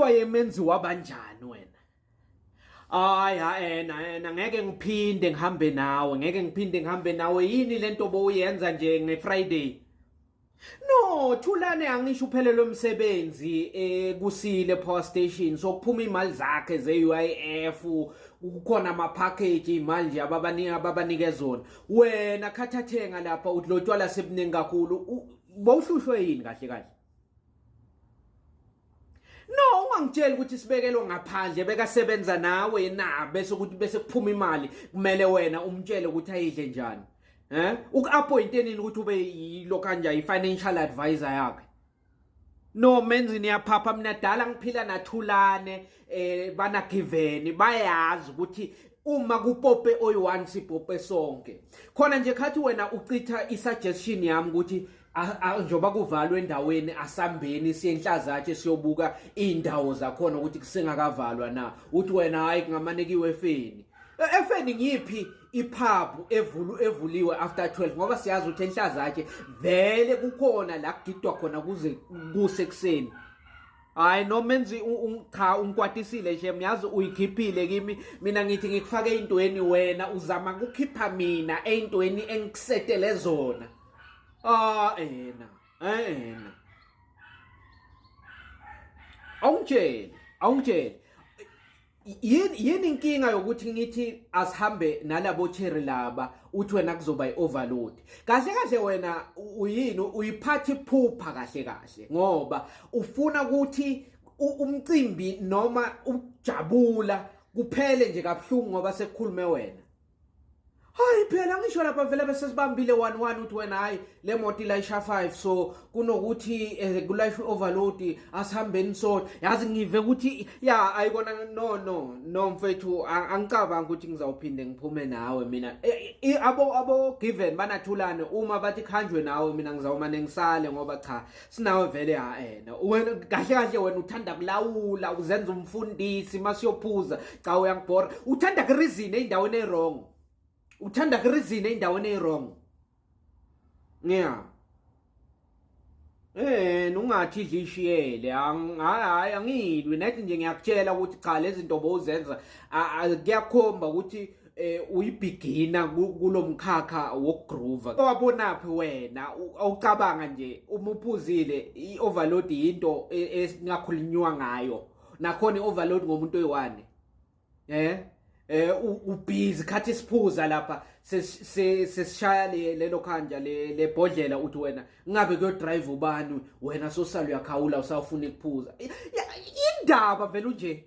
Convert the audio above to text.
Kuthiwa yemenziwa banjani wena? Hayi ha ena ena ngeke ngiphinde ngihambe nawe, ngeke ngiphinde ngihambe nawe. Yini lento bowuyenza nje ngeFriday? No, Thulane angisho uphelelwe umsebenzi kusile power station so kuphuma imali zakhe ze UIF kukhona ama package imali nje ababanika ababanike zona. Wena khathathenga lapha uthi lotshwala sebuningi kakhulu. Bowuhlushwe yini kahle kahle? No, ungangitsheli ukuthi sibekelwe ngaphandle bekasebenza nawe na bese ukuthi bese kuphuma imali kumele wena umtshele ukuthi ayidle njani. Eh? Uku-appointe nini ukuthi ube yilo kanje i-financial advisor yakhe? No menzi niyaphapha mina dala ngiphila nathulane eh bana given bayazi ukuthi uma kupope oyi-one sipope sonke khona nje khathi wena uchitha i-suggestion yami ukuthi njengoba kuvalwe endaweni asambeni siye enhlazatshe siyobuka iy'ndawo zakhona ukuthi kusengakavalwa na uthi wena hhayi kungamane efeni e, efeni ngiyiphi ipub evulu evuliwe after 12 ngoba siyazi ukuthi enhlazatshe vele kukhona la kugidwa khona kuze kuse kuseni hayi nomenzi cha ungikwatisile nje ngiyazi uyikhiphile kimi mina ngithi ngikufake ey'ntweni wena uzama kukhipha mina ey'ntweni engikusetele zona ah ena ena awungitsheli awungitsheli yini yini inkinga yokuthi ngithi asihambe nalabo cherry laba uthi wena kuzoba i-overload kahle kahle wena uyini uyiphatha iphupha kahle kahle ngoba ufuna ukuthi umcimbi noma ukujabula kuphele nje kabuhlungu ngoba sekukhulume wena hayi phela ngisho lapha vele bese sibambile 1-1 uthi wena hayi le moto ilayisha 5 so kunokuthi eh, kulayishwe overload asihambeni sodwa yazi ngive ukuthi ya ayikona no no no mfethu angicabangi ukuthi ngizawuphinde ngiphume nawe mina e, e, abo abo given banathulane uma bathi khanjwe nawe mina ngizawumane ngisale ngoba cha sinawe vele ha ena wena kahle kahle wena uthanda kulawula uzenza umfundisi masiyophuza cha uyangibhora uthanda kureason endaweni ewrong uthanda kureason endaweni ewrong yeah Eh ungathi idlishiyele hayi angilwi nathi nje ngiyakutshela ukuthi cha lezi zinto bowuzenza kuyakhomba ukuthi eh uyibhigina kulomkhakha wokugroova wabonaphi wena awucabanga nje uma uphuzile i-overload yinto e, esingakhulunywa ngayo nakhona i-overload ngomuntu oyi-one eh eh ubhizi khathi siphuza lapha sesishaya lelo khanja le bhodlela uthi wena ngabe kuyo drive ubani wena sosala uyakhawula usawufuna ukuphuza indaba vele unje.